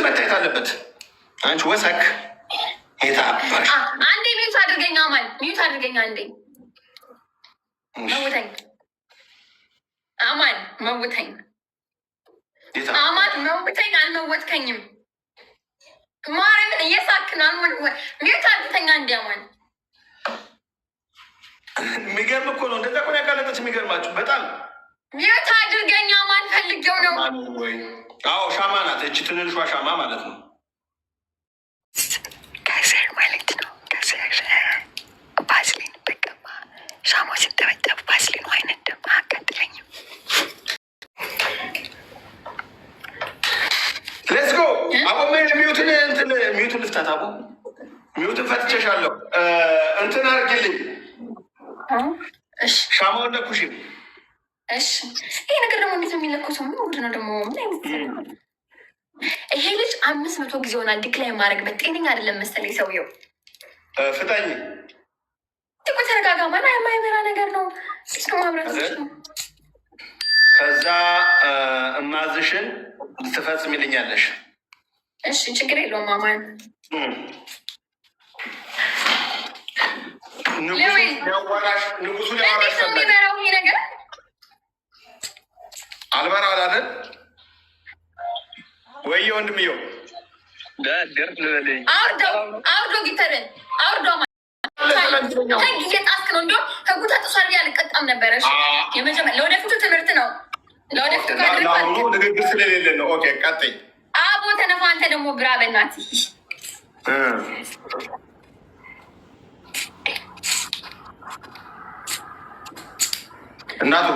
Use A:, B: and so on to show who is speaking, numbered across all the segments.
A: መታየት አለበት። አንቺ ወሰክ የታባሽ።
B: አንዴ mute አድርገኛ አማን፣ mute አድርገኛ አንዴ። መውተኝ አማን፣ መውተኝ አማን፣ መውተኝ። አልመወትከኝም። ማርያምን እየሳክ ነው። Mute አድርገኛ አንዴ አማን።
A: የሚገርም እኮ ነው። እንደዛ እኮ ነው ያጋለጠች። የሚገርማችሁ በጣም።
B: Mute አድርገኛ አማን፣ ፈልጌው ነው።
A: አዎ፣ ሻማ ናት እቺ፣ ትንንሿ ሻማ ማለት ነው።
B: ከስር ማለት ነው። ከስር ቫዝሊን ብቀባ ሻማው ሲንጠበጠብ ቫዝሊኑ አይነድም፣ አያቃጥለኝም።
A: Let's go አቦ። Mute ን እንትን mute ን ልፍታት። አቦ፣ mute ን ፈትቼሻለሁ። እንትን አድርጊልኝ። ሻማውን ለኩሽ።
B: እሺ። ይሄ ነገር ደግሞ እንዴት ነው የሚለኩሰው? ምን ጉድ ነው ደግሞ? ምን አይነት ይሄ ልጅ 500 ጊዜ ሆናል decline ማድረግበት። ጤነኛ አይደለም መሰለኝ ሰውየው።
A: ፍጠኝ።
B: እኮ ተረጋጋ። ማን የማይበራ ነገር ነው ስ ማብራት ነው።
A: ከዛ እማዝሽን ትፈጽሚልኛለሽ።
B: እሺ፣ ችግር የለውም አማን።
A: ንጉሱ ሊያወራሽ
B: እንዴት ነው የሚበራው ይሄ ነገር?
A: አልበራ አላለን ወየ ወንድምየው።
B: አውርደው፣ አውርደው፣ ጊተርን አውርደው። ህግ እየጣስክ ነው። እንዲሁም ህጉ ተጥሷል ብዬ አልቀጣም ነበረ። የመጀመሪያ ለወደፊቱ ትምህርት ነው። ለወደፊቱ
A: ለአሁኑ ንግግር ስለሌለ ነው። Okay፣ ቀጥይ።
B: አቦ ተነፋ። አንተ ደግሞ ብራ በእናትህ።
A: እናቱ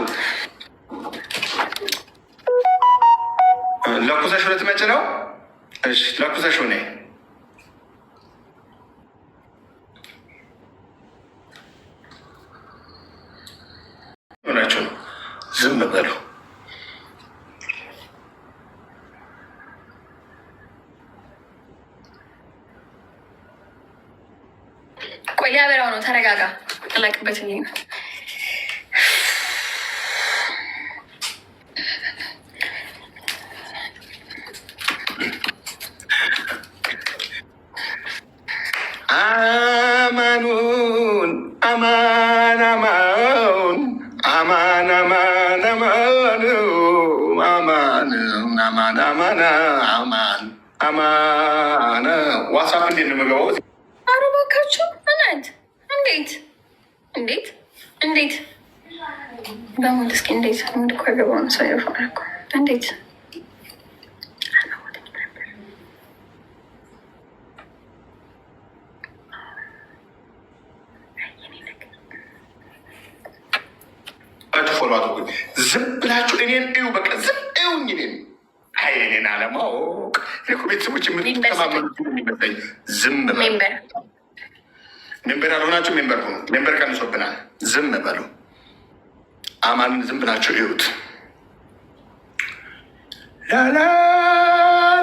A: ለኩሰሽ ልትመጪ ነው? እሺ፣ ለኩሰሽ ነይ። ሆናችሁ ነው። ዝም በሉ።
B: ቆይ፣ ሊያበራው ነው። ተረጋጋ። አላቅበት ነው።
A: አማኑን አማን አማን አማን አማን አማን አማን አማን አማን አማን አማን። WhatsApp እንዴት ነው የምገባው?
B: ኧረ እባካችሁ እናንት፣ እንዴት እንዴት እንዴት በ mode እስኪ እንዴት mode እኮ አይገባውም ሰው እኮ እንዴት።
A: Follow አድርጉኝ። ዝም ብላችሁ እኔን እዩ። በቃ ዝም እዩኝ እኔን። አይ፣ እኔን አለማወቅ። እኔ እኮ ቤተሰቦች የምትተማመኑት የሚመስለኝ። ዝም በሉ። Member ያልሆናችሁ member ሁኑ። Member ቀንሶብናል። ዝም በሉ። አማንን ዝም ብላችሁ እዩት። ላላ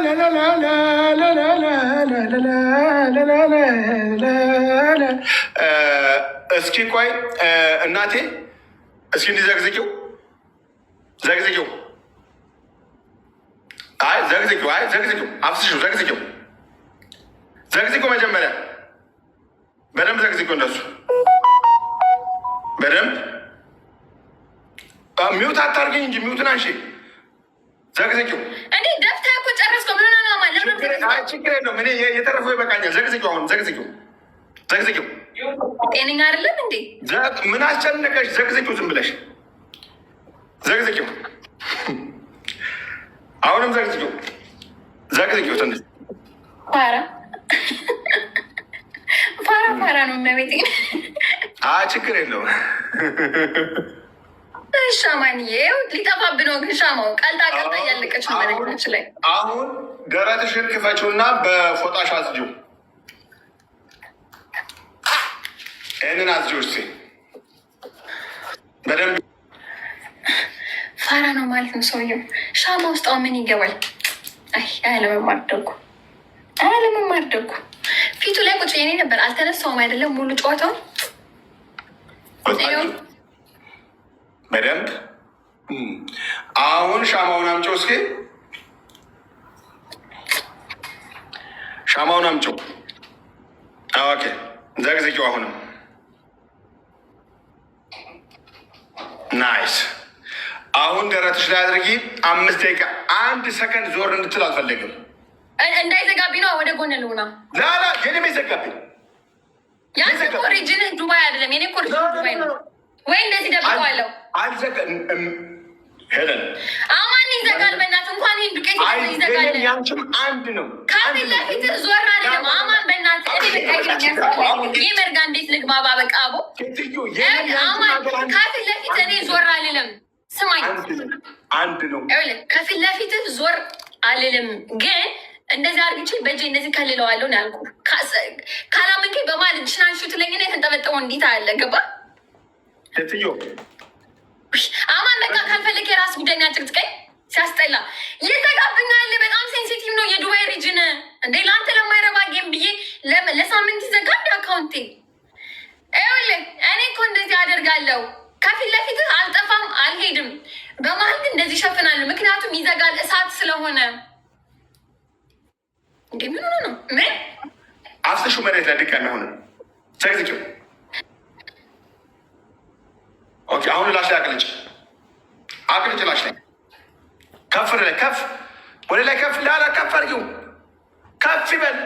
A: ላላላላላላላላላላላ። እስኪ ቆይ እናቴ፣ እስኪ እንዲህ ዘግዝቂው፣ ዘግዝቂው። አይ ዘግዝቂው፣ አይ ዘግዝቂው፣ አፍስሽው፣ ዘግዝቂው፣ ዘግዝቂው። መጀመሪያ በደንብ ዘግዝቂው። እንደሱ በደንብ mute አታርጊኝ እንጂ mute ን አንሺ። ዘግዝቂው።
B: እንዴ፣ ደፍተህ እኮ ጨረስከው። ምን ሆነህ ነው? ማለት
A: አይ፣ ችግር የለውም። እኔ የተረፈው ይበቃኛል። ዘግዝቂው፣ አሁን ዘግዝቂው፣ ዘግዝቂው።
B: ጤነኛ አይደለም እንዴ?
A: ምን አስጨነቀሽ? ዘግዝቂው፣ ዝም ብለሽ ዘግዝቂው። አሁንም ዘግዝቂው፣ ዘግዝቂው ትንሽ።
B: ፋራ ፋራ ፋራ ነው እመቤቴ።
A: አይ፣ ችግር የለውም።
B: ሻማንዬ ሊጠፋብህ ነው ግን ሻማው ቀልጣ ቀልጣ እያለቀች ነው። በነገራችን ላይ
A: አሁን ደረትሽን ክፈችውና በፎጣሽ አጽጂው። ይህንን አጽጂው እስኪ በደንብ።
B: ፋራ ነው ማለት ነው ሰውየው። ሻማ ውስጥ አሁን ምን ይገባል? አይ፣ አለመማር ደጉ፣ አለመማር ደጉ። ፊቱ ላይ ቁጭ የኔ ነበር፣ አልተነሳውም አይደለም ሙሉ ጨዋታውን።
A: በደንብ አሁን ሻማውን አምጪው እስኪ። ሻማውን አምጪው። Okay፣ ዘግዝጊው። አሁንም nice። አሁን ደረትሽ ላይ አድርጊ። 5 ደቂቃ፣ 1 ሰከንድ ዞር እንድትል አልፈልግም።
B: እንዳይዘጋብኝ ነው። ወደ ጎን ልሁና።
A: ላላ የኔም ይዘጋብኝ።
B: ያንተ እኮ region ህ ዱባይ አይደለም። የኔ እኮ region ዱባይ ነው። ወይ እንደዚህ ደብቀዋለሁ።
A: ሄለን።
B: አማን ይዘጋል። በእናትህ እንኳን ይህን ዱቄት ይዘጋል።
A: ያንቺም አንድ ነው።
B: ከፊት ለፊት ዞር አይደለም። አማን በእናትህ እኔ በቃ ይህ መርጋ እንዴት ልግባባ? በቃ አቦ አማን ከፊት ለፊት እኔ ዞር አልልም። ስማኝ፣
A: አንድ ነው።
B: ከፊት ለፊት ዞር አልልም፣ ግን እንደዚህ አርግቼ በእጄ እንደዚህ ከልለዋለሁ ነው ያልኩህ። ካላመንከኝ በማል እጅሽን አንሺው ትለኝና የተንጠበጠበው እንዲት አለ ገባ።
A: ሴትዮ።
B: አማን በቃ ካልፈለግ የራስ ጉዳይ፣ ጭቅጭቀኝ። ሲያስጠላ ይዘጋብኛል። በጣም sensitive ነው የዱባይ region። እንዴ ለአንተ ለማይረባ game ብዬ ለሳምንት ይዘጋ እንደ account ኤ። ይኸውልህ እኔ እኮ እንደዚህ አደርጋለሁ። ከፊት ለፊት አልጠፋም፣ አልሄድም። በመሀል ግን እንደዚህ ይሸፍናሉ። ምክንያቱም ይዘጋል እሳት ስለሆነ። እንዴ ምን ሆኖ ነው? ምን?
A: አፍስሹ መሬት ላይ ድጋሚ። አሁንም ዘግዝጊው። Okay፣ አሁን ላሽ ላይ አቅልጭ፣ አቅልጭ። ላሽ ላይ ከፍ፣ ወደ ላይ ከፍ፣ ወደ ላይ ከፍ፣ ላላ ከፍ አድርጊው፣ ከፍ ይበል።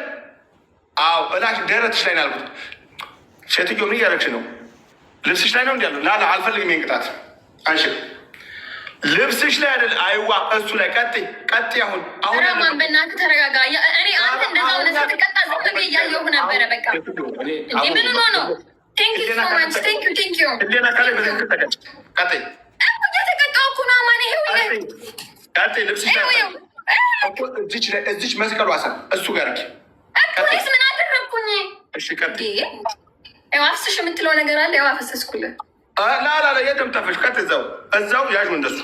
A: አዎ እላሽ ደረትሽ ላይ ነው ያልኩት። ሴትዮ ምን እያደረግሽ ነው? ልብስሽ ላይ ነው እንዲ ያለው። ላላ አልፈልግም ይሄን ቅጣት። አንሺ፣ ልብስሽ ላይ አይደል? አይዋ እሱ ላይ ቀጥይ፣ ቀጥይ። አሁን አሁን
B: ራማን በእናትህ ተረጋጋ። እኔ አንተ እንደዛ ሆነ ስትቀጣ ዝም ብዬ እያየሁ ነበረ። በቃ እንዴ ምን ሆኖ ነው? Thank you so much, thank you, thank you።
A: ህሊና ካለ በትክክል ተቀጭ። ቀጥይ።
B: እኮ እየተቀጣሁ እኮ ነው አማን። ይሄው
A: ቀጥይ። ልብስሽ ላይ እኮ እዚች ላይ፣ እዚች መስቀሉ አሰር እሱ ጋር አድርጊ።
B: እኮ እኔስ ምን አደረግኩኝ?
A: እሺ ቀጥይ።
B: ያው አፍስሽ የምትለው ነገር አለ። ያው አፈሰስኩልህ።
A: ላላ የትም ጠፈሽ። ቀጥ እዛው እዛው ያዥ እንደሱ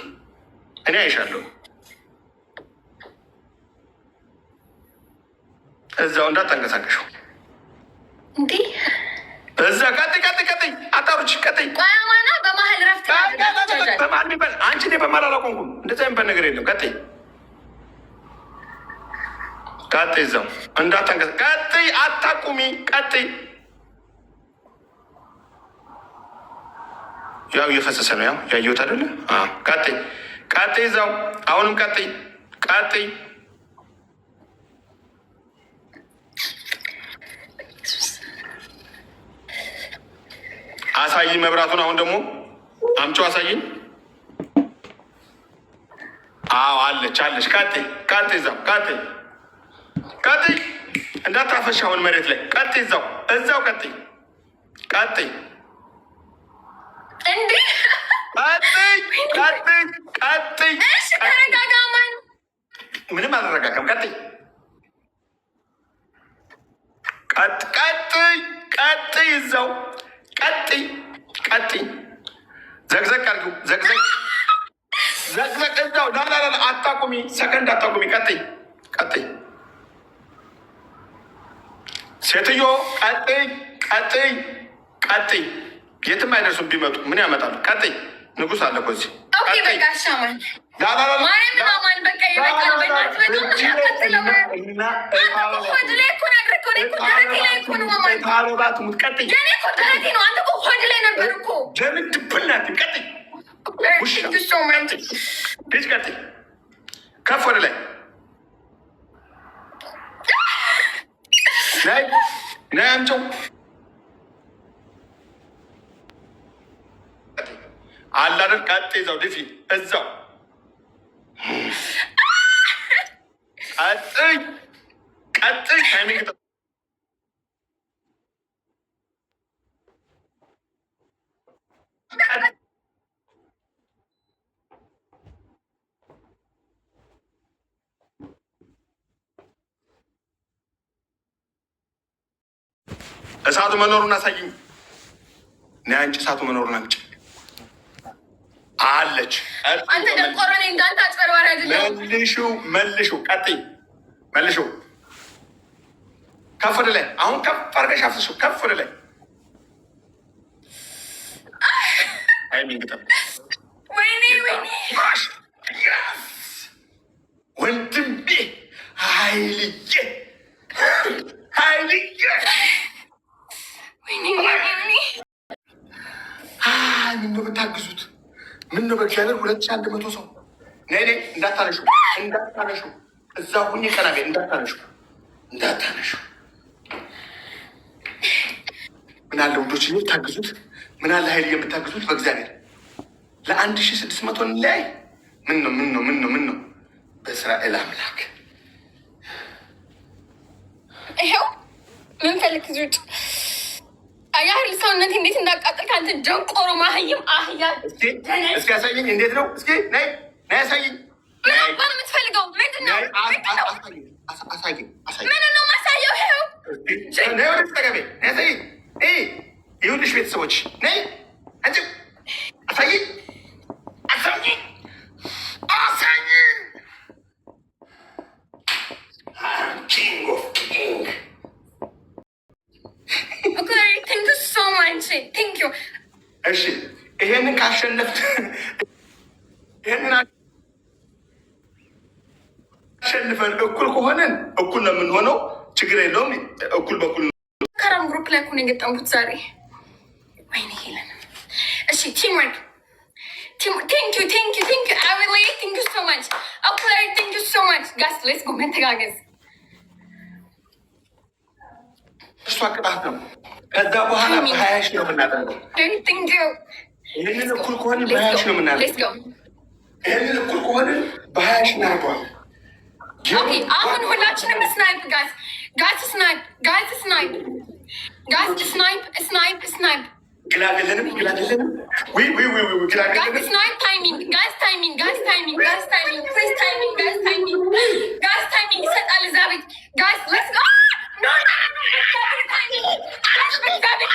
A: እኔ አይሻለሁ። እዛው እንዳታንቀሳቀሽው።
B: እንዴ።
A: እዛ ቀጥ ቀጥ ቀጥ አጣሩች ቀጥ።
B: ቆይ አማና በመሀል ረፍት።
A: በመሀል የሚባል አንቺ እኔ በመሀል አላቆምኩም። እንደዛ የሚባል ነገር የለም። ቀጥይ ቀጥይ፣ እዛው እንዳታንቀሳ ቀጥይ፣ አታቁሚ፣ ቀጥይ። ያው እየፈሰሰ ነው። ያው ያየሁት አይደለ? ቀጥይ ቀጥይ፣ እዛው አሁንም ቀጥይ ቀጥይ። አሳይኝ መብራቱን። አሁን ደግሞ አምጪው አሳይኝ። አዎ አለች አለች። ቀጥይ ቀጥይ፣ እዛው ቀጥይ ቀጥይ፣ እንዳታፈሽ አሁን መሬት ላይ ቀጥይ፣ እዛው እዛው ቀጥይ ቀጥይ።
B: እንዴ።
A: ቀጥይ ቀጥይ ቀጥይ።
B: እሺ ተረጋጋ አማን።
A: ምንም አልረጋጋም። ቀጥይ ቀጥ ቀጥይ ቀጥይ፣ እዛው ቀጥይ ቀጥይ። ዘቅዘቅ አድርጊው። ዘቅዘቅ ዘቅዘቅ፣ እዛው ላላላ አታቁሚ፣ ሰከንድ አታቁሚ። ቀጥይ ቀጥይ፣ ሴትዮ ቀጥይ ቀጥይ ቀጥይ። የትም አይደርሱም። ቢመጡ ምን ያመጣሉ? ቀጥይ። ንጉስ አለ እኮ እዚህ።
B: Okay በቃ እሺ አማን፣ ማርያምን አማን በቃ ይበቃል። በእናትህ በጣም ነው የሚያቃጥለው። አንተ እኮ ሆድ ላይ እኮ ነው ያደረግከው። እኔ እኮ ደረቴ ላይ እኮ ነው አማን።
A: ታሮባት ሙት። ቀጥይ።
B: የኔ እኮ ደረቴ ነው። አንተ እኮ ሆድ ላይ ነበር እኮ።
A: ለምን ድብናት? ቀጥይ።
B: Thank you so much.
A: ልጅ ቀጥይ። ከፍ ወደ ላይ ነይ ነይ አምጪው አለ አይደል? ቀጥይ፣ እዛው ድፊ፣ እዛው ቀጥይ ቀጥይ። Timing እሳቱ መኖሩን አሳይኝ። ነይ አንቺ፣ እሳቱ መኖሩን አምጪ። አለች።
B: አንተ ደንቆሮ ነኝ እንዳንተ አጭበርባሪ አይደለም።
A: መልሹ መልሹ፣ ቀጥይ፣ መልሹ። ከፍ ወደ ላይ አሁን ከፍ አድርገሽ አፍስሺው። ከፍ ወደ ላይ timing ጠብቅ።
B: ወይኔ ወይኔ።
A: ወንድሜ ኃይልዬ። በእግዚአብሔር 2100 ሰው። ነይ ነይ፣ እንዳታነሹ እንዳታነሹ፣ እዛ ሁኚ ቀና በይ፣ እንዳታነሹ እንዳታነሹ። ምን አለ ውዶች የምታግዙት? ምን አለ ሀይል የምታግዙት? በእግዚአብሔር ለ1600 እንለያይ። ምን ነው ምን ነው ምን ነው ምን ነው? በእስራኤል አምላክ።
B: ይኸው ምን ፈልግ እዚህ ውጭ ያህል ሰውነት እንዴት እንዳቃጠል ከአንተ ደንቆሮ ማህይም አህያ።
A: እስኪ ያሳየኝ፣ እንዴት ነው? እስኪ ነይ ነይ ያሳየኝ።
B: ምን አባ ነው የምትፈልገው? ምንድን ነው? ምንድን ነው?
A: አሳየኝ።
B: ምን ነው ማሳየው? ይኸው።
A: ነይ ወደ ጠገቤ ነይ ያሳየኝ። ይኸውልሽ ቤተሰቦች፣ ነይ አንቺ አሳየኝ አሳየኝ አሳየኝ። King of king.
B: Thank you so much, thank you.
A: እሺ ይሄንን ካሸነፍት፣ ይሄንን አሸንፈን እኩል ከሆነን እኩል ነው የምንሆነው። ችግር የለውም። እኩል በኩል።
B: ከራም group ላይ እኮ ነው የገጠምኩት ዛሬ። ወይኔ ሄለን። እሺ teamwork. Thank you, thank you, thank you አብሌ፣ thank you so much። Okay, thank you so much guys, let's go፣ መተጋገዝ።
A: እሷ ቅጣት ነው። ከዛ በኋላ በ20,000 ነው የምናደርገው።
B: Thank you.
A: ይህንን እኩል ከሆንን በ20,000 ነው
B: Let's
A: የምናደርገው።
B: go.
A: ይህንን እኩል ከሆንን በ20,000 እናደርገዋለን።
B: Okay አሁን ሁላችንም snipe guys, guys, snipe guys, snipe guys, snipe, snipe, snipe.
A: Glove የለንም፣ glove የለንም። ዊ ዊ ዊ ዊ glove
B: guys
A: የለንም።
B: Snipe timing guys, timing guys, timing guys, timing please, timing guys, timing guys, timing ይሰጣል እዛ ቤት። Guys, let's go. No, no, no, timing guys፣ በእግዚአብሔር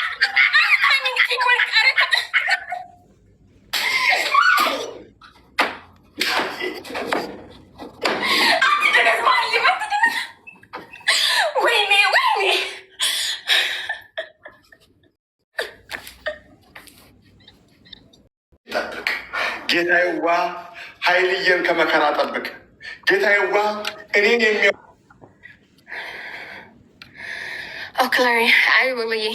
B: timing, teamwork። ኧረ አትደረስ ማህይም፣ አትደረስ። ወይኔ ወይኔ።
A: ጠብቅ ጌታዬዋ፣ ኃይልዬን ከመከራ ጠብቅ ጌታዬዋ። እኔን የሚያ
B: Okay አይ ወልዬ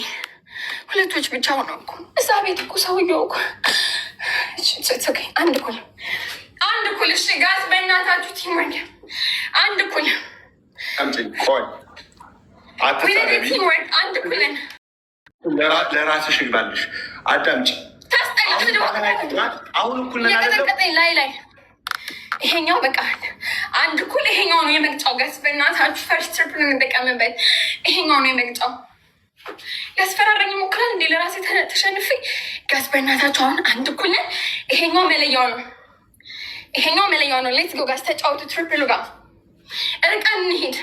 B: ሁለቶች ብቻ ሆነው እኮ እዛ ቤት እኮ ሰውየው እኮ። አንድ እኩል፣ አንድ እኩል። እሺ guys በእናታችሁ teamwork፣ አንድ እኩል።
A: አምጪኝ፣ ቆይ አትሳደቢ።
B: Teamwork፣ አንድ እኩልን።
A: ለራስሽ ይግባልሽ። አዳምጪ።
B: ታስጠላ።
A: አሁን እኩል ነን አይደለም?
B: እየቀጠቀጠኝ ላይ ላይ። ይሄኛው በቃ አንድ እኩል። ይሄኛው ነው የመግጫው። Guys በእናታችሁ first triple እንጠቀምበት። ይሄኛው ነው የመግጫው። ሊያስፈራረኝ ይሞክራል እንዴ? ለራሴ ተሸንፌ። Guys በእናታችሁ አሁን አንድ እኩል ነን። ይሄኛው መለያው ነው። ይሄኛው መለያው ነው። Let's go guys፣ ተጫወቱ። Triple ኡ ጋር እርቀን እንሂድ።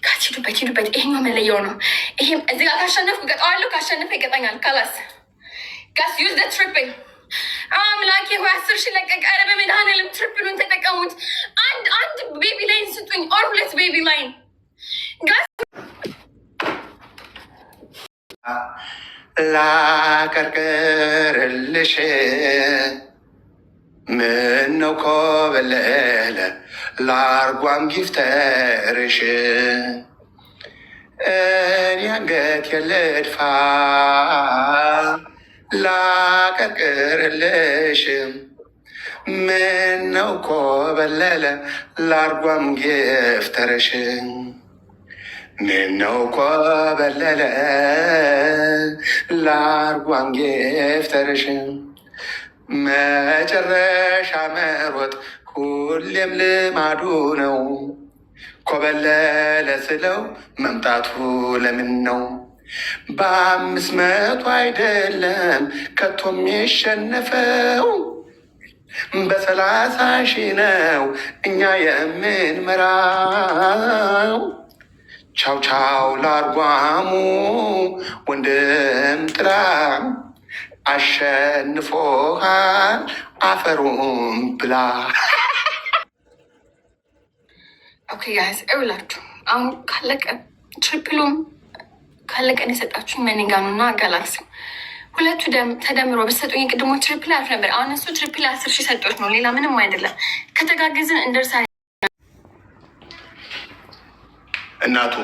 B: Guys ሂዱበት፣ ሂዱበት። ይሄኛው መለያው ነው። ይሄም እዚህ ጋር ካሸነፍኩ እቀጣዋለሁ፣ ካሸነፈ ይቀጣኛል። ካላስ guys, use the triple። አምላኬ ሆይ 10,000 ለቀቀ። ኧረ በመድኃኒዓለም triple ኡን ተጠቀሙት። አንድ አንድ baby lion ስጡኝ፣ or ሁለት baby lion guys.
A: ላቀርቅርልሽ ምነው ኮበለለ ላርጓም gifter ሽ እኔ አንገት የልድፋ ላቀርቅርልሽ ምነው ኮበለለ ላርጓም gifter ሽ ምነው ኮበለለ ላርጓም gifter ሽ መጨረሻ መሮጥ ሁሌም ልማዱ ነው። ኮበለለ ስለው መምጣቱ ለምን ነው? በ500 አይደለም ከቶም የሸነፈው፣ በ30,000 ነው እኛ የምንመራው። ቻው ቻው ላርጓሙ ወንድም ጥላ አሸንፎሃል አፈሩን ብላ።
B: Okay guys እውላችሁ አሁን ካለቀ triple ኡም ካለቀን የሰጣችሁ money gun ኡ እና ጋላክሲ ሁለቱ ተደምሮ በሰጡኝ የቅድሞ triple አሪፍ ነበር። አሁን እሱ triple 10,000 ሰጦች ነው፣ ሌላ ምንም አይደለም። ከተጋገዝን እንደርሳ።
A: እናቱ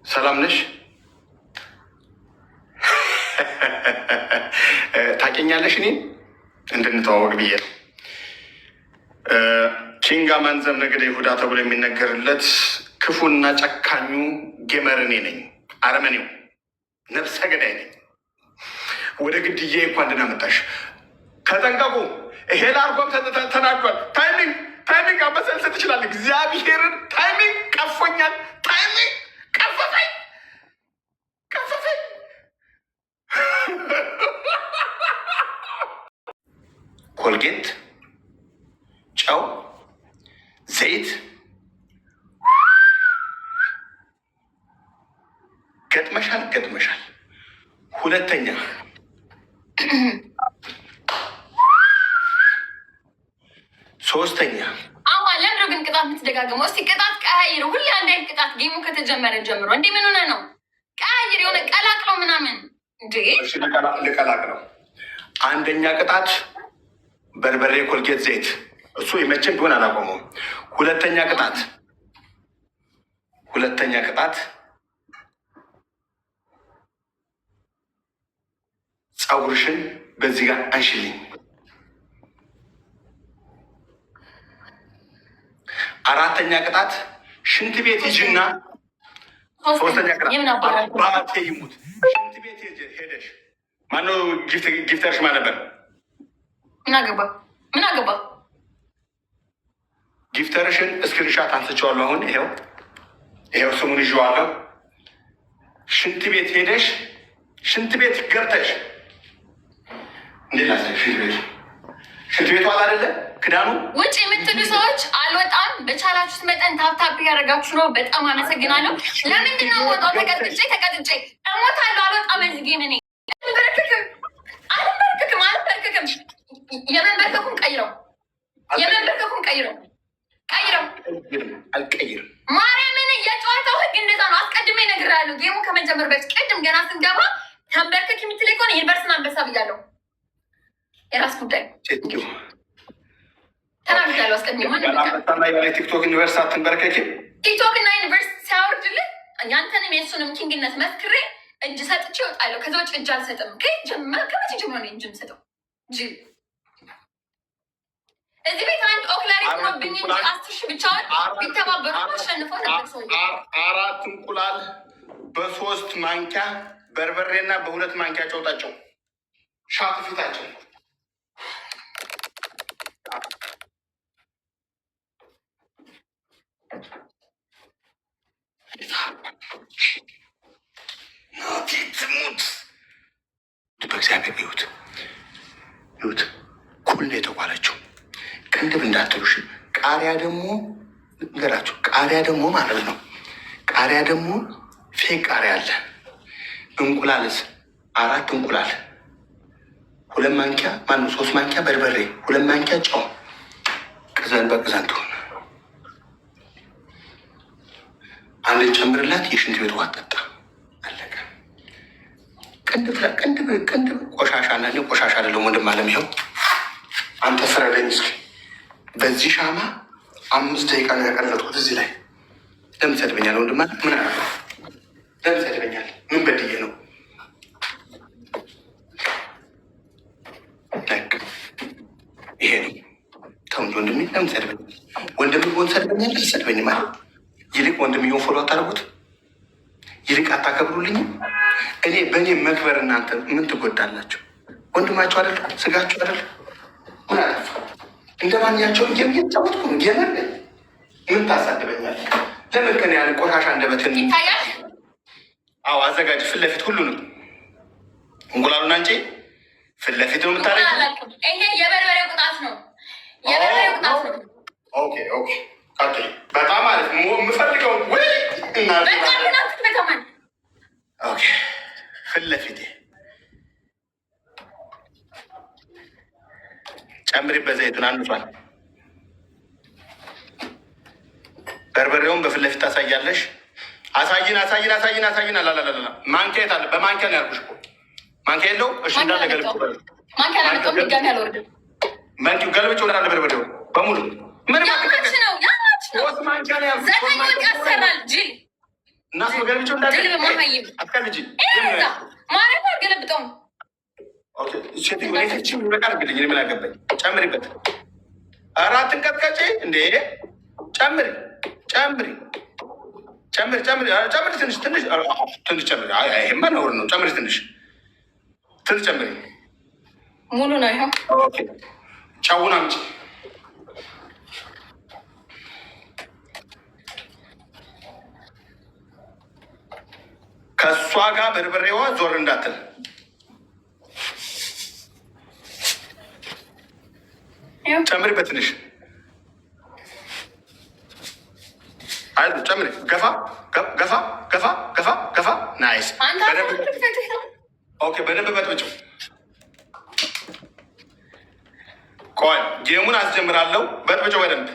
A: ሰላም ነሽ? ታውቂኛለሽ? እኔን እንድንተዋወቅ ብዬ ነው። King አማን ዘእምነገደ ይሁዳ ተብሎ የሚነገርለት ክፉና ጨካኙ gamer እኔ ነኝ። አረመኔው ነፍሰ ገዳይ ነኝ። ወደ ግድዬ እንኳን ደህና መጣሽ። ተጠንቀቁ። ይሄ ላርጎም ተናግሯል። Timing, timing አንበሳ ልሰጥ ይችላል። እግዚአብሔርን timing ቀፎኛል። Timing ቀፈፈኝ፣ ቀፈፈኝ። ኮልጌት፣ ጨው፣ ዘይት ገጥመሻል፣ ገጥመሻል። ሁለተኛ፣ ሶስተኛ።
B: አዋ ለምንድን ነው ግን ቅጣት የምትደጋግመው? እስቲ ቅጣት ቀያይር። ሁሌ አንድ አይነት ቅጣት game ኡ ከተጀመረ ጀምሮ እንዴ ምን ሆነ ነው? ቀያይር፣ የሆነ ቀላቅለው ምናምን እንዴ።
A: እሺ፣ ልቀላቅለው። አንደኛ ቅጣት በርበሬ፣ ኮልጌት፣ ዘይት። እሱ የመቼም ቢሆን አላቆመውም። ሁለተኛ ቅጣት ፀጉርሽን በዚህ ጋር አንሽልኝ። አራተኛ ቅጣት ሽንት ቤት ሂጂና፣ ሶስተኛ ቅጣት
B: የምን አባባ
A: አባቴ ይሙት ሽንት ቤት ሄደሽ፣ ማነው gifter ሽ? ማን ነበር?
B: ምን አገባ? ምን አገባ?
A: Gifter ሽን screenshot አንስቼዋለሁ። አሁን ይሄው ይሄው ስሙን ይዤዋለሁ። ሽንት ቤት ሄደሽ፣ ሽንት ቤት ገብተሽ፣ እንዴት ላሳይሽ? ሽንት ቤቱ አለ አይደለ ክዳኑ
B: ውጭ የምትሉ ሰዎች አልወጣም። በቻላችሁት መጠን tap tap እያደረጋችሁ ነው። በጣም አመሰግናለሁ። ለምንድን ነው የምወጣው? ተቀጥጬ ተቀጥጬ እሞታለሁ። አልወጣም። እዚህ game እኔ አልበረክክም፣ አልበረክክም፣ አልበረክክም። የመንበርከኩን ቀይረው፣ የመንበርከኩን ቀይረው፣ ቀይረው።
A: አልቀይርም።
B: ማርያምን የጨዋታው ህግ እንደዛ ነው። አስቀድሜ እነግርሃለሁ። Game ኡ ከመጀመር በፊት ቅድም ገና ስንገባ ተንበርከክ የምትለኝ ከሆነ ዩኒቨርስን አንበሳ ብያለሁ። የራስ ጉዳይ ተናግሬያለሁ። አስቀድሜ ማንም በቃ
A: አንበሳና ያለ ቲክቶክ universe አትንበርከኪም።
B: ቲክቶክ እና universe ሲያወርድልህ ያንተንም የእሱንም king ነት መስክሬ እጅ ሰጥቼ እወጣለሁ። ከዛ ውጭ እጅ አልሰጥም። ከየት ጀምር ከመቼ ጀምሮ ነው እጅ የምሰጠው? ጅል እዚህ ቤት አንድ ኦክላሪ ሆኖብኝ እንጂ 10,000 ብቻውን ቢተባበሩ አሸንፈው ነበር ሰውዬው።
A: አራት እንቁላል በሶስት ማንኪያ በርበሬና በሁለት ማንኪያ ጨው ጠጪው። Shot ፊታችን። ናቲ ትሙት በእግዚአብሔር ይሁት ይሁት ኩል ነው የተኳለችው። ቅንድብ እንዳትሉሽ። ቃሪያ ደግሞ ንገራችሁ። ቃሪያ ደግሞ ማለት ነው። ቃሪያ ደግሞ fake ቃሪያ አለ። እንቁላልስ አራት እንቁላል፣ ሁለት ማንኪያ ማነው ሶስት ማንኪያ በርበሬ፣ ሁለት ማንኪያ ጨው። ቅዘን በቅዘን ትሆን አንድ ጨምርላት። የሽንት ቤት ውሃ ጠጣ። አለቀ። ቅንድብ ቅንድብ ቅንድብ ቆሻሻ እና እኔ ቆሻሻ አይደለም ወንድም አለም። ይኸው አንተ ፍረደኝ እስኪ። በዚህ ሻማ 5 ደቂቃ ነው ያቀለጥኩት እዚህ ላይ። ለምን ሰድበኛል? ወንድም አለም ምን አደረገው? ለምን ሰድበኛል? ምን በድዬ ነው? በቃ ይሄ ነው። ተው እንጂ ወንድሜ፣ ለምን ሰድበኛል? ወንድም ቢሆን ሰድበኛል? አልሰድበኝም አይደል? ይልቅ ወንድምየውን follow አታደርጉት? ይልቅ አታከብሩልኝም? እኔ በእኔ መክበር እናንተ ምን ትጎዳላችሁ? ወንድማችሁ አይደል? ስጋችሁ አይደል? ምን አጠፋ? እንደ ማንኛቸውም game እየተጫወትኩ ነው። Gamer ነኝ። ምን ታሳድበኛለህ? ለምን ከኔ ያን ቆሻሻ አንደበትን
B: ይታያል።
A: አዎ አዘጋጅ። ፊት ለፊት ሁሉንም እንቁላሉን አንጪ። ፊት ለፊት ነው የምታደርጊው።
B: አላልኩም። ይሄ የበርበሬው ቅጣት ነው። የበርበሬው ቅጣት ነው።
A: Okay, okay። በጣም አሪፍ። የምፈልገው ወይ እናቴ።
B: በቃ ምን አትክበተማን።
A: Okay፣ ፊት ለፊቴ ጨምሪበት። ዘይቱን አንሷል። በርበሬውን በፊት ለፊት ታሳያለሽ። አሳይን፣ አሳይን፣ አሳይን፣ አሳይን። አላላላላ ማንኪያ የት አለ? በማንኪያ ነው ያልኩሽ እኮ፣ ማንኪያ የለው። እሺ እንዳለ ገልብጭ።
B: ማንኪያ አላመጣሁም። ድጋሚ አልወርድም።
A: ማንኪው ገልብጭ እንዳለ በርበሬው በሙሉ ምንም
B: ያማች ነው፣ ያማች ነው።
A: ሶስት ማንኪያ ነው ያልኩሽ።
B: ዘጠኝ ወጥ ያሰራል ጅል።
A: እናስ ገልብጭ እንዳለ።
B: ጅል በመሀይም።
A: አትቀልጂ።
B: እዛ ማርያም አልገለብጠውም።
A: Okay፣ ሴትዮ እኔ በቃ አድርግልኝ። እኔ ምን አገባኝ? ጨምሪበት። ኧረ አትንቀጥቀጪ እንዴ! ጨምሪ፣ ጨምሪ፣ ጨምሪ፣ ጨምሪ፣ ኧረ ጨምሪ። ትንሽ፣ ትንሽ፣ ኧረ ትንሽ ጨምሪ። አይ አይ፣ ይሄማ ነውር ነው። ጨምሪ፣ ትንሽ ትንሽ ጨምሪ።
B: ሙሉ ነው ይኸው።
A: Okay፣ ጨውን አምጪ። ከእሷ ጋር በርበሬዋ ዞር እንዳትል።
B: ይኸው።
A: ጨምሪበት ትንሽ። አይ ጨምሪ። ገፋ ገፋ ገፋ ገፋ ገፋ። Nice።
B: አንተ
A: በደንብ
B: አትክፈትህ ነው።
A: Okay፣ በደንብ በጥብጭው። ቆይ game ኡን አስጀምራለሁ። በጥብጭው በደንብ፣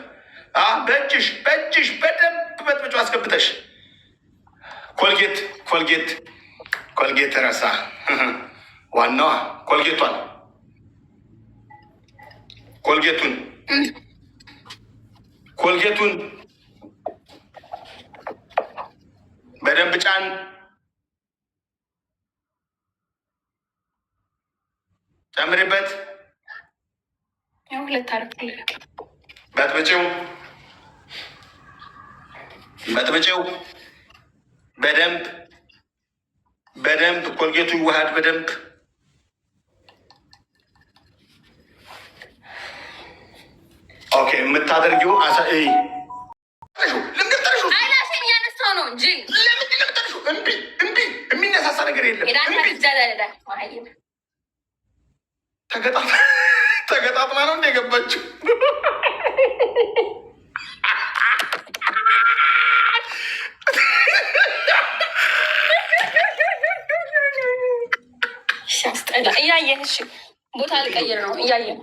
A: በእጅሽ፣ በእጅሽ በደንብ በጥብጭው አስገብተሽ። ኮልጌት፣ ኮልጌት፣ ኮልጌት ረሳ። ዋናዋ ኮልጌቷን፣ ኮልጌቱን፣ ኮልጌቱን በደንብ ጫን። ጨምሪበት።
B: ያው ሁለት አደረኩልህ።
A: በጥብጭው፣ በጥብጭው በደንብ፣ በደንብ ኮልጌቱ ይዋሃድ በደንብ። Okay፣ የምታደርጊው አሳ እይ ለምንድን ጠርሹ?
B: Eyelash ኤን እያነሳው ነው እንጂ።
A: ለምንድን ነው የምጠርሹ? እምቢ፣ እምቢ፣ የሚነሳሳ ነገር የለም። እምቢ። ተገጣጥማ ነው እንደ የገባችው።
B: ሲያስጠላ እያየህ። እሺ ቦታ ልቀይር ነው፣ እያየህ።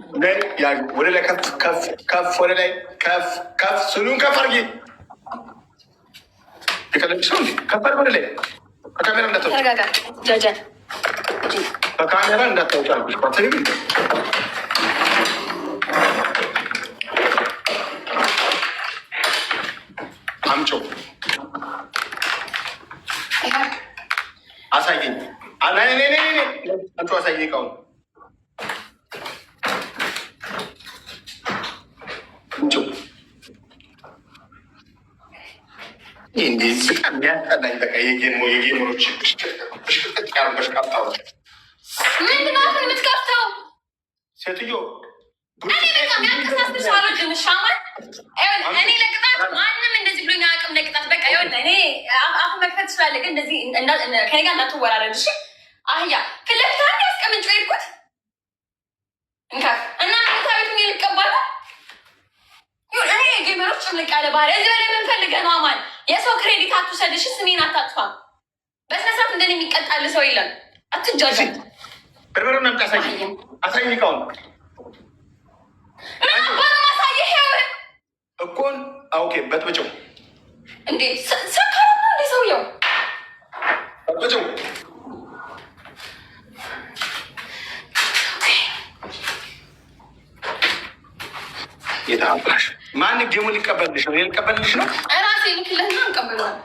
A: ወደ ላይ ከፍ ከፍ ከፍ፣ ወደ ላይ ከፍ ከፍ፣ ስኑን ከፍ አድርጊ። የቀለድሽ ነው እንዴ? ከፍ አድርጊ ወደ ላይ። ከካሜራ እንዳታወጪ።
B: ተረጋጋ ጃጃ።
A: በካሜራ እንዳታወጪ አልኩሽ። አትሰሚም እንዴ? አምጪው፣ አሳየኝ። ነይ ነይ ነይ ነይ፣ አምጪው፣ አሳየኝ እቃውን፣ አምጪው። ይህ እንዲህ በጣም የሚያስጠላኝ በቃ የ gamer ኦች ብሽቅጥቅጥ ያሉ በሽቃጣዎች።
B: ምንድን ነው አፍህን የምትከፍተው?
A: ሴትዮ።
B: እኔ በጣም ያንቀሳስር ሰው አልወድም። እሺ አማን፣ ይኸውልህ እኔ ለቅጣት ማንም እንደዚህ ብሎኝ አያውቅም። ለቅጣት በቃ ይኸውልህ እኔ አፍ መክፈት ትችላለህ፣ ግን እንደዚህ ከኔ ጋር እንዳትወራረድ እሺ። አህያ ፊት ለፊት አንድ ያስቀምጬው የሄድኩት እንካ እና መኝታ ቤቱን ልቀባ ነው። ይሁን እኔ የ gamer ኦች ጭምልቅ ያለ ባህሪ እዚህ በላይ ምን ፈልገህ ነው አማን? የሰው credit አትውሰድ እሺ። ስሜን አታጥፋ። በስነ ስርዓት እንደኔ የሚቀጣል ሰው የለም። አትጃጃል።
A: በርበሬውን አምጪ፣ አሳየኝ፣ አሳየኝ እቃውን።
B: ምን አባ ነው ማሳየህ? ይኸውልህ።
A: እኮን okay፣ በጥብጭው።
B: እንዴ ሰካራም ነው እንዴ ሰውየው?
A: በጥብጭው። የታባሽ ማን game ኡን ሊቀበልልሽ ነው? ሊቀበልልሽ ነው?
B: እራሴ ልክልህና እንቀበለዋለን።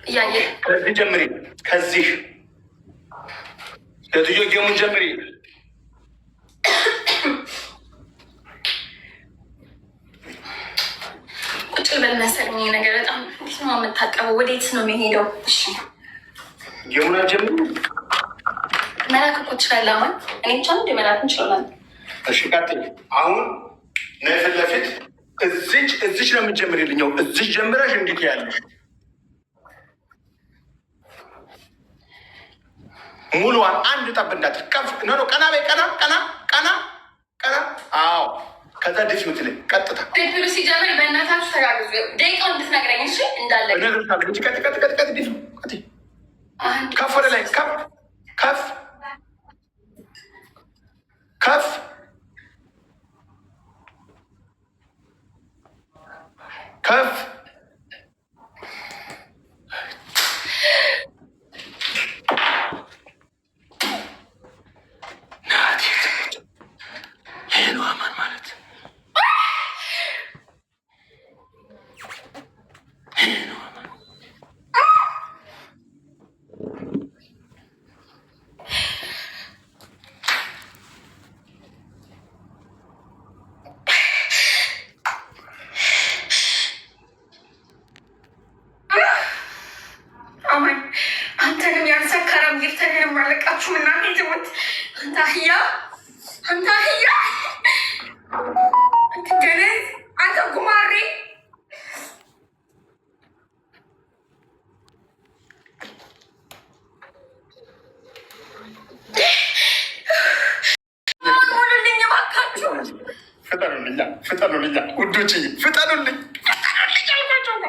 B: እያየህ።
A: ከዚህ ጀምሪ። ከዚህ ሴትዮ game ኡን ጀምሪ።
B: ቁጭ ልበል መሰለኝ። ይሄ ነገር በጣም እንዴት ነው የምታቀበው? ወዴት ነው የሚሄደው? እሺ።
A: Game ኡን አልጀምሪ።
B: መላክ እኮ ትችላለህ። አሁን እኔ ብቻ እንደ መላክ እንችላለን።
A: እሺ ቀጥይ። አሁን ነይ ፊት ለፊት፣ እዚች፣ እዚች ነው የምትጀምሪልኝ። እዚች ጀምረሽ እንዲህ ያለሽ ሙሉዋን አንድ ጠብ እንዳትል። ከፍ፣ no no፣ ቀና በይ፣ ቀና፣ ቀና፣ ቀና፣ ቀና። አዎ፣ ከዛ ድፊው ትለኝ ቀጥታ።
B: Triple ኡ ሲጀምር በእናታችሁ ተጋግዙ። ደቂቃው እንድትነግረኝ እሺ። እንዳለ
A: እነግርሻለሁ እንጂ ቀጥ ቀጥ ቀጥ ቀጥ፣ ድፊው፣ ቀጥ።
B: አንድ
A: ከፍ ወደ ላይ፣ ከፍ ከፍ ከፍ። ከፍ። ናቲ፣ ይሄ ነው አማን ማለት፣ ይሄ ነው አማን።
B: አህያ፣ አንተ አህያ፣ አንተ ደነዝ፣ አንተ ጉማሬ። ሙሉልኝ እባካችሁ።
A: ፍጠኑልኛ፣ ፍጠኑልኛ ውዶች፣ ፍጠኑልኝ፣ ፍጠኑልኝ አልኳቸው እኮ።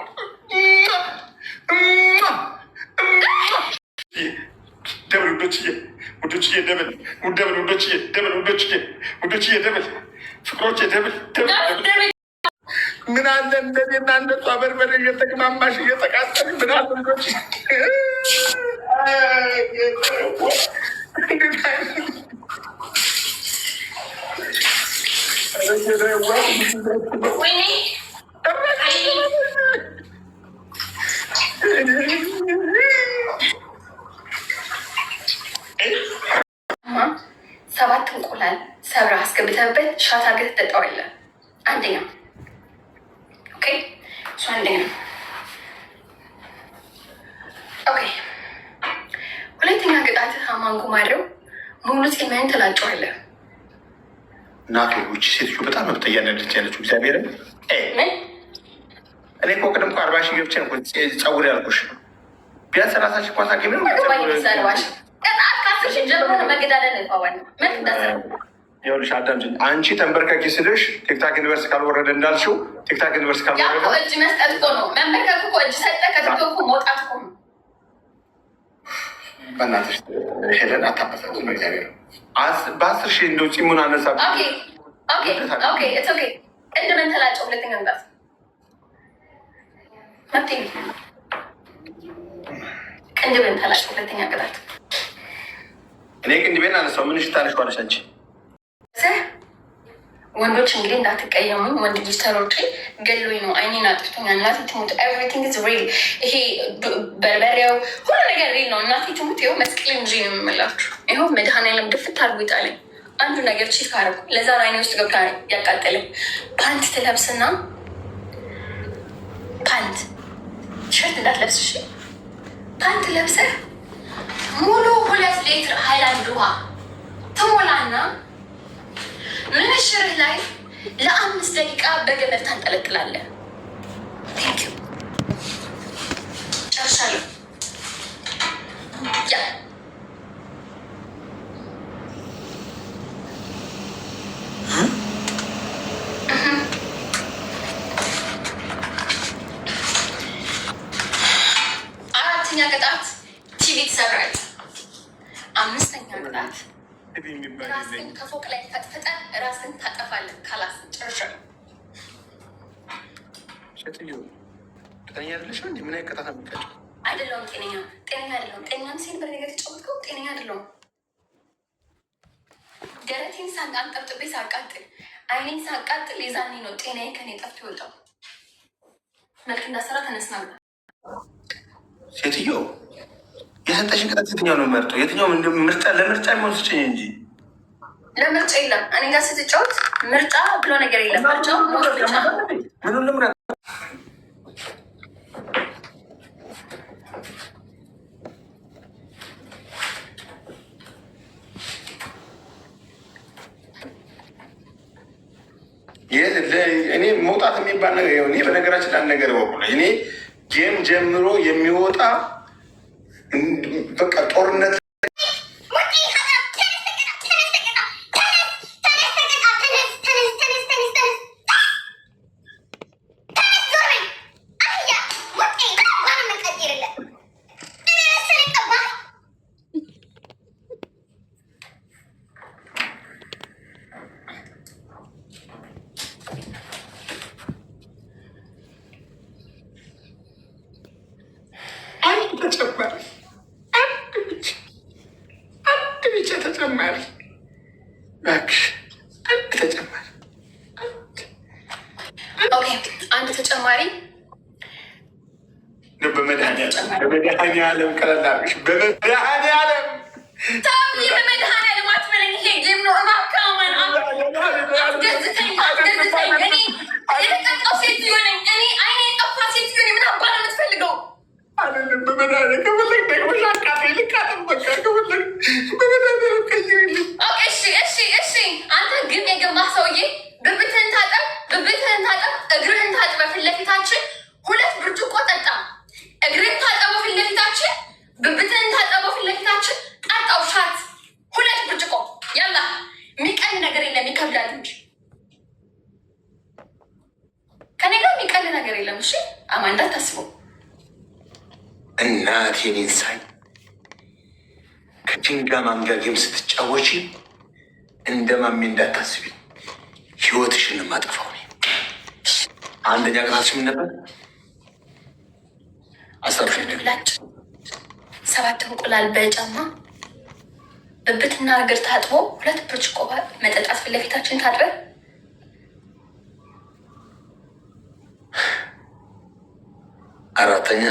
A: Double ውዶችዬ፣ ውዶችዬ፣ double፣ double ውዶችዬ፣ double ውዶችዬ፣ ውዶችዬ፣ double ፍቅሮቼ፣ double፣ double፣ double። ምን አለ እንደኔና እንደሷ በርበሬ እየተቅማማሽ እየተቃጠል ምን አለ ውዶች?
B: ወይኔ። ሰባት እንቁላል ሰብረህ አስገብተህበት shot አድርገህ ትጠጣዋለህ። አንደኛ፣ okay፣ እሱ አንደኛ። Okay፣ ሁለተኛ ቅጣትህ አማን ጉማሬው ሙሉ ፂምህን ትላጨዋለህ።
A: እናቴ ውጭ ሴትዮ በጣም መብት እያነደች ያለችው እግዚአብሔርን።
B: ምን?
A: እኔ እኮ ቅድም እኮ 40,000 ገብቼ ነው ፀጉር ያልኩሽ። ቢያንስ 30,000 እንኳን ሳገኝ ምንም
B: ገባኝ። ሰርባሽ ቅጣት ከ10,000 ጀምሮ ነው መገዳደል ነው የተባባልነው። መልክ እንዳሰራ
A: ይኸውልሽ አዳምጪኝ። አንቺ ተንበርከኪ ስልሽ ቲክታክ ዩኒቨርስ ካልወረደ እንዳልሽው ቲክታክ ዩኒቨርስ
B: ያ
A: ካልወረደ
B: እኮ እጅ መስጠት እኮ ነው። መንበርከክ እኮ እጅ ሰጠ ከቲክቶክ መውጣት እኮ ነው።
A: በእናትሽ ሄደን አታበሳጭ። በእግዚአብሔር በ10,000 እንደው ፂሙን አነሳ።
B: Okay, it's okay። ቅድመን ተላጨው። ሁለተኛ ቅጣት መብቴ ነው። ቅንድብን ተላጨው። ሁለተኛ ቅጣት።
A: እኔ ቅንድቤን አነሳው። ምን ታነሺዋለሽ አንቺ?
B: ወንዶች እንግዲህ እንዳትቀየሙኝ፣ ወንድ ልጅ ተሮጬ ገሎኝ ነው፣ አይኔን አጥፍቶኛል። እናቴ ትሙት everything is real። ይሄ በርበሬው ሁሉ ነገር real ነው። እናቴ ትሙት ይኸው መስቀሌን ይዤ ነው የምላችሁ። ይኸው መድኃኒዓለም ድፍት አድርጎ ይጣለኝ። አንዱ ነገር cheat ካረኩ ለዛ ነው አይኔ ውስጥ ገብታ ያቃጠለኝ። ፓንት ትለብስና፣ ፓንት፣ ቲሸርት እንዳትለብስ እሺ። ፓንት ለብሰህ ሙሉ 2 ሊትር ሃይላንድ ውሃ ትሞላና ምንሽርህ ላይ ለ5 ደቂቃ በገመድ ታንጠለጥላለህ። Thank you፣ ጨርሻለሁ። Yeah. አራተኛ ቅጣት ቲቪ ትሰብራለህ። አምስተኛ ቅጣት ራስን ከፎቅ ላይ ፈጥፍጠህ ራስን ታጠፋለህ። ካላስ ጨርሻለሁ።
A: ሴትዮ ጤነኛ አይደለሽም እንዴ? ምን አይነት ቅጣት ነው የሚቀጨው?
B: አይደለሁም። ጤነኛ ጤነኛ አይደለሁም። ጤነኛም ሲል በነገር የተጫወትከው ጤነኛ አይደለሁም። ደረቴን አንጠብጥቤ ሳቃጥል፣ አይኔን ሳቃጥል የዛኔ ነው ጤናዬ ከኔ ጠፍቶ የወጣው። መልክ እንዳሰራ ተነስና
A: ሴትዮ የሰጠሽን ቅጣት የትኛው ነው መርጦ? የትኛው ምርጫ ለምርጫ የሚሆን ስጭኝ እንጂ።
B: ለምርጫ የለም። እኔ ጋር ስትጫወት ምርጫ ብሎ ነገር የለም። ምርጫው ሞት ብቻ ነው።
A: ምኑን ልምረጥ? እኔ መውጣት የሚባል ነገር፣ እኔ በነገራችን ላይ አንድ ነገር እወቁ። እኔ game ጀምሮ የሚወጣ በቃ ጦርነት።
C: ተነስ፣ ተቀጣ፣ ተነስ፣ ተነስ፣ ተቀጣ፣ ተነስ፣ ተነስ፣ ተነስ፣ ተነስ፣ ተነስ፣ ተነስ፣ ዞር በል አህያ። ሙጤ ባን የምንቀይርልህ እኔ መሰለኝ ቀባህ።
A: አንድ ተጨማሪ፣ አንድ ብቻ፣ አንድ ብቻ ተጨማሪ እባክሽ፣ አንድ ተጨማሪ።
B: Okay፣ አንድ ተጨማሪ።
A: በመድኃኒዓለም፣ በመድኃኒዓለም ቀለል አድርግሽ፣ በመድኃኒዓለም።
B: ተው፣ በመድኃኒዓለም አትበለኝ። ይሄ game ነው። እባክህ አማን አትገዝተኝ፣ አትገዝተኝ። እኔ የተቀጣው ሴትዮ ነኝ። እኔ አይኔ የጠፋ ሴትዮ ነኝ። ምን አባ ነው የምትፈልገው?
A: አይደለም፣ በመድኃኒዓለም ከፈለግ ደግመሽ አቃጥይ፣ ልቃጠል በቃ ከፈለግ በመድኃኒዓለም ቀይሪልኝ።
B: Okay። ይከብዳል እንጂ ከኔ ጋር የሚቀል ነገር የለም። እሺ አማ እንዳታስበው።
A: እናቴን ሳይ ከቺንጋ ማንጋ game ስትጫወቺ እንደ ማሜ እንዳታስቢ፣ ህይወትሽን የማጠፋው እኔ። አንደኛ ቅጣትሽ ምን ነበር? አስታውሽኝ።
B: ምላጭ፣ ሰባት እንቁላል በጫማ፣ ብብትና እግር ታጥቦ 2 ብርጭቆ መጠጣት፣ ፊት ለፊታችን ታጥበን።
A: አራተኛ?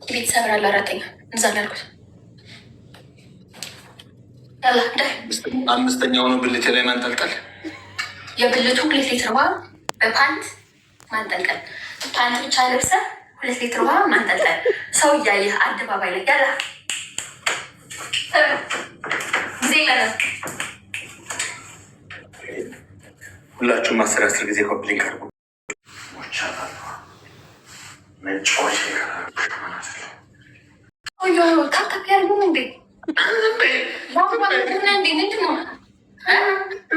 B: ቤት ሰብራለሁ። አራተኛ እዛ ነው ያልኩት። ያላ ዳይ።
A: አምስተኛው ነው ብልቴ ላይ ማንጠልጠል።
B: የብልቱ 2 ሊትር ውሃ በፓንት ማንጠልጠል። ፓንት ብቻ ለብሰህ 2 ሊትር ውሃ ማንጠልጠል፣ ሰው እያየህ አደባባይ ላይ። ያላ ጊዜ የለንም።
A: ሁላችሁም 10 10 ጊዜ copy link አድርጉ። መጫወቻ።
B: Tap tap ያደርጉ እንዴ? እንዴ ምንድን ነው?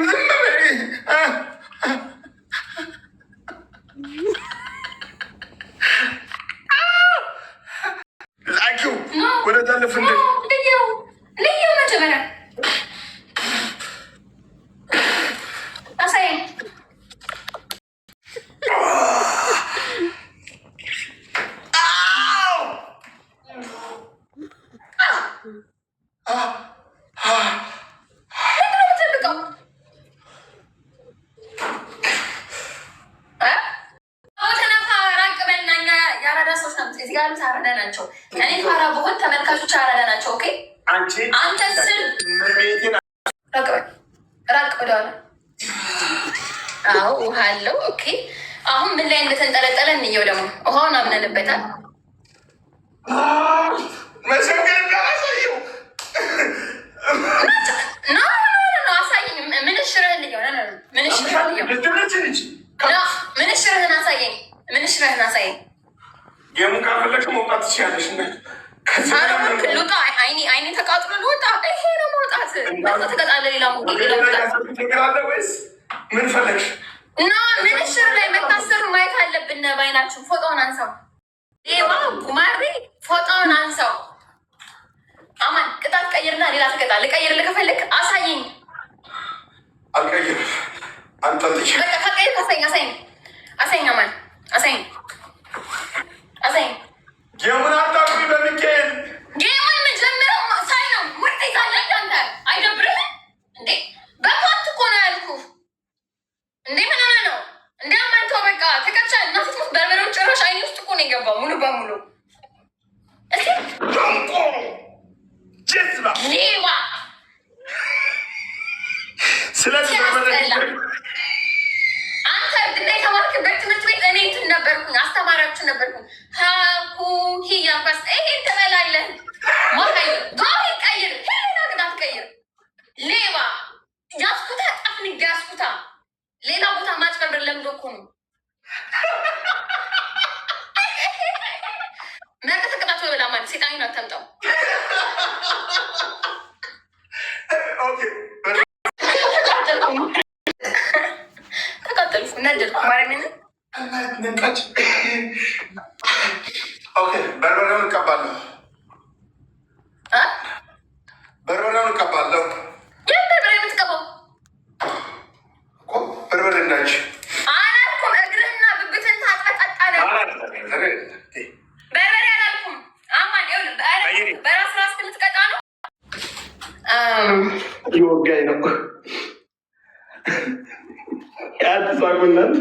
A: ዝም በይ። ላኪው ወደዛ ልፍ እንደ
B: ልየው ልየው፣ መጀመሪያ አሳየኝ።
A: አው!
B: ምንድን ነው የምትጠብቀው? እ? አዎ ተነፋ፣ ራቅ በልና እኛ የአራዳ ሰዎች ናቸው። እዚህ ጋር ያሉት አራዳ ናቸው። እኔ ፋራ ብሆን ተመልካቾች አራዳ ናቸው። Okay።
A: አንቺ
B: አንተ ስል
A: መቤቴን
B: ራቅ በል፣ ራቅ ወደኋላ። አዎ ውሃ አለው። Okay፣ አሁን ምን ላይ እንደተንጠለጠለ እንየው። ደግሞ ውሃውን አምነንበታል።
A: መሸምገል እንዳላሳየው።
B: No, no, አሳየኝ። ምንሽርህን ልየው። No, no, ምንሽርህን ልየው።
A: ልጅ
B: No፣ ምንሽርህን አሳየኝ። ምንሽርህን አሳየኝ።
A: Game ኡን ካልፈለግሽ መውጣት ትችያለሽ። ከዚህ
B: ኧረ እባክህ ልውጣ። አይኔ አይኔ ተቃጥሎ ልወጣ። ይሄ ነው መውጣት። መውጣት ትቀጣለህ። ሌላ መውጣት።
A: ችግር አለ ወይስ ምን ፈለግሽ?
B: እና ምንሽር ላይ መታሰሩ ማየት አለብን። ባይናችን ፎጣውን አንሳው። ሌባ ጉማሬ ፎጣውን አንሳው። አማን ቅጣት ቀይርና ሌላ ትቀጣ። ልቀይርልህ ከፈለክ አሳየኝ።
A: አልቀይርም። አንጠልጥሽ።
B: በቃ ከቀይር አሳየኝ፣ አሳየኝ፣ አሳየኝ። አማን አሳየኝ፣ አሳየኝ።
A: Game ኡን አታውቂ በሚካኤል።
B: Game ኡን መጀመሪያው ሳይ ነው። ሙርት ይዛለህ አንተ አይደብርህም እንዴ? በፓንት እኮ ነው ያልኩህ። እንዴ ምን ሆነህ ነው እንዴ? አማን ተው በቃ ተቀብቻል። እና ስትሞት በርበሬው ጭራሽ አይኔ ውስጥ እኮ ነው የገባው ሙሉ በሙሉ። እስኪ
A: ደንቆሮ ጀዝባ።
B: ሌባ።
A: ስለዚህ በርበሬ
B: ሲያስጠላ። አንተ እንደ የተማርክበት ትምህርት ቤት እኔ እንትን ነበርኩኝ፣ አስተማሪያችሁ ነበርኩኝ። ሀሁ ሂ እያልኳስ ይሄን ትበላለህ። ማሀይ ጋር ቀይር፣ ሄና ቅጣት ቀይር። ሌባ ያስኩታ፣ ጠፍንግ ያስኩታ። ሌላ ቦታ ማጭበርበር ለምዶ እኮ ነው። መርጠህ ተቀጣቶ በላ ማለት ሴጣኑን አታምጣው።
A: Okay።
B: ተቃጠልኩ፣ ተቃጠልኩ፣ ነደድኩ። ማርያምን።
A: ነቃች። Okay፣ በርበሬውን እቀባለሁ።
B: እ?
A: በርበሬውን እቀባለሁ።
B: የት በርበሬ የምትቀባው?
A: እኮ በርበሬ እንዳንቺ
B: አላልኩም። እግርህና ብብትን ታጥበህ ጠጣ ነው። በርበሬ አላልኩም። አማን ይኸውልህ፣ በራስ ራስ ልትቀጣ ነው።
A: እየወጋኝ ነው። ያትሳቁ እናንተ።